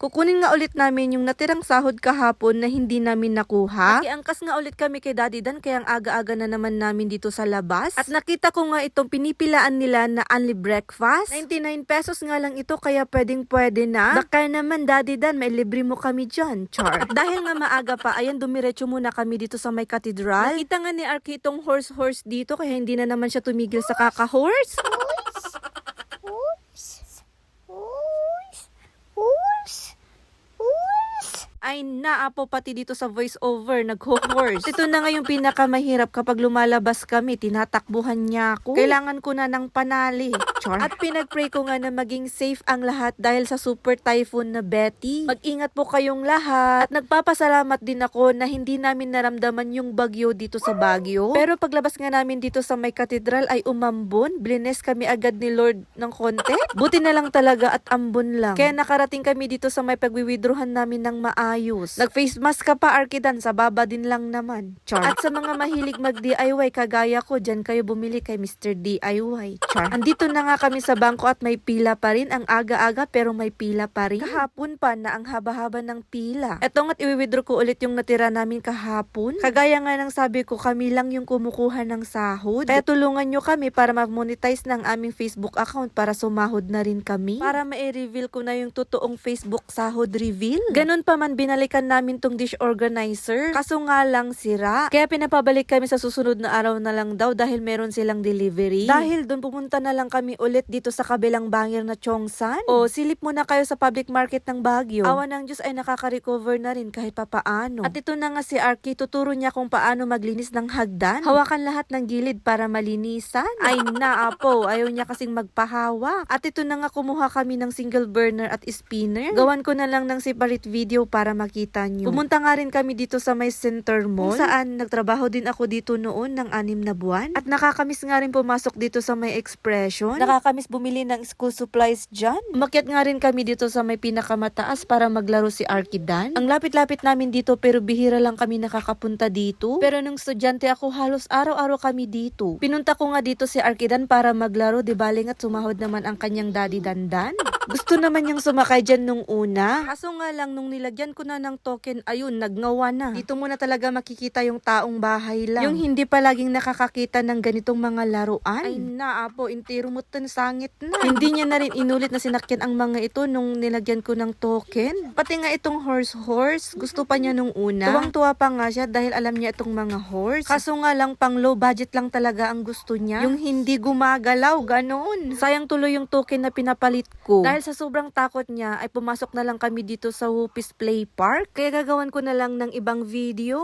Kukunin nga ulit namin yung natirang sahod kahapon na hindi namin nakuha. Nakiangkas nga ulit kami kay Daddy Dan kaya ang aga-aga na naman namin dito sa labas. At nakita ko nga itong pinipilaan nila na only breakfast. 99 pesos nga lang ito kaya pwede na. Baka naman Daddy Dan, may libre mo kami dyan, char. At dahil nga maaga pa, ayan dumiretso muna kami dito sa may katedral. Nakita nga ni Arky itong horse dito kaya hindi na naman siya tumigil sa kaka-horse. Ay naapo pati dito sa voice over, nag-horse. Ito na nga yung pinakamahirap kapag lumalabas kami, tinatakbuhan niya ako. Kailangan ko na ng panali. Char. At pinag-pray ko nga na maging safe ang lahat dahil sa super typhoon na Betty. Mag-ingat po kayong lahat. At nagpapasalamat din ako na hindi namin naramdaman yung bagyo dito sa Baguio. Pero paglabas nga namin dito sa may katedral ay umambon. Blines kami agad ni Lord ng konti. Buti na lang talaga at ambon lang. Kaya nakarating kami dito sa may pagwiwidrohan namin ng maayos. Nag-face mask ka pa, Arkidan, sa baba din lang naman. Char. At sa mga mahilig mag-DIY kagaya ko, dyan kayo bumili kay Mr. DIY. Char. Andito na nga kami sa bangko at may pila pa rin. Ang aga-aga pero may pila pa rin. Kahapon pa na ang haba-haba ng pila. Eto nga't i-withdraw ko ulit yung natira namin kahapon. Kagaya nga ng sabi ko, kami lang yung kumukuha ng sahod. Kaya tulungan nyo kami para mag-monetize ng aming Facebook account para sumahod na rin kami. Para ma-reveal ko na yung totoong Facebook sahod reveal. Ganun pa man binalikan namin tong dish organizer. Kaso nga lang sira. Kaya pinapabalik kami sa susunod na araw na lang daw dahil meron silang delivery. Dahil doon pumunta na lang kami ulit dito sa kabilang bangir na Chongsan. O silip muna kayo sa public market ng Baguio. Awa ng Diyos ay nakaka-recover na rin kahit papaano. At ito na nga si Arky, tuturo niya kung paano maglinis ng hagdan. Hawakan lahat ng gilid para malinisan. Ay naapo, ayaw niya kasing magpahawak. At ito na nga kumuha kami ng single burner at spinner. Gawan ko na lang ng separate video para makita nyo. Pumunta nga rin kami dito sa may Center Mall. Kung saan nagtrabaho din ako dito noon ng 6 na buwan. At nakakamiss nga rin pumasok dito sa may Expression. Nakakamiss bumili ng school supplies dyan. Umakyat nga rin kami dito sa may pinakamataas para maglaro si Arkidan. Ang lapit-lapit namin dito pero bihira lang kami nakakapunta dito. Pero nung estudyante ako halos araw-araw kami dito. Pinunta ko nga dito si Arkidan para maglaro, di baling at sumahod naman ang kanyang Daddy Dandan. Gusto naman niyang sumakay dyan nung una. Kaso nga lang nung nilagyan ko na ng token, ayun, nagngawa na. Dito mo na talaga makikita yung taong bahay lang. Yung hindi palaging nakakakita ng ganitong mga laruan. Ay naapo, intiro mo tan sangit na. Hindi niya na rin inulit na sinakyan ang mga ito nung nilagyan ko ng token. Pati nga itong horse, gusto pa niya nung una. Tuwang-tuwa pa nga siya dahil alam niya itong mga horse. Kaso nga lang pang low budget lang talaga ang gusto niya. Yung hindi gumagalaw, ganoon. Sayang tuloy yung token na pinapalit ko. Dahil sa sobrang takot niya ay pumasok na lang kami dito sa Whoopis Play Park. Kaya gagawan ko na lang ng ibang video.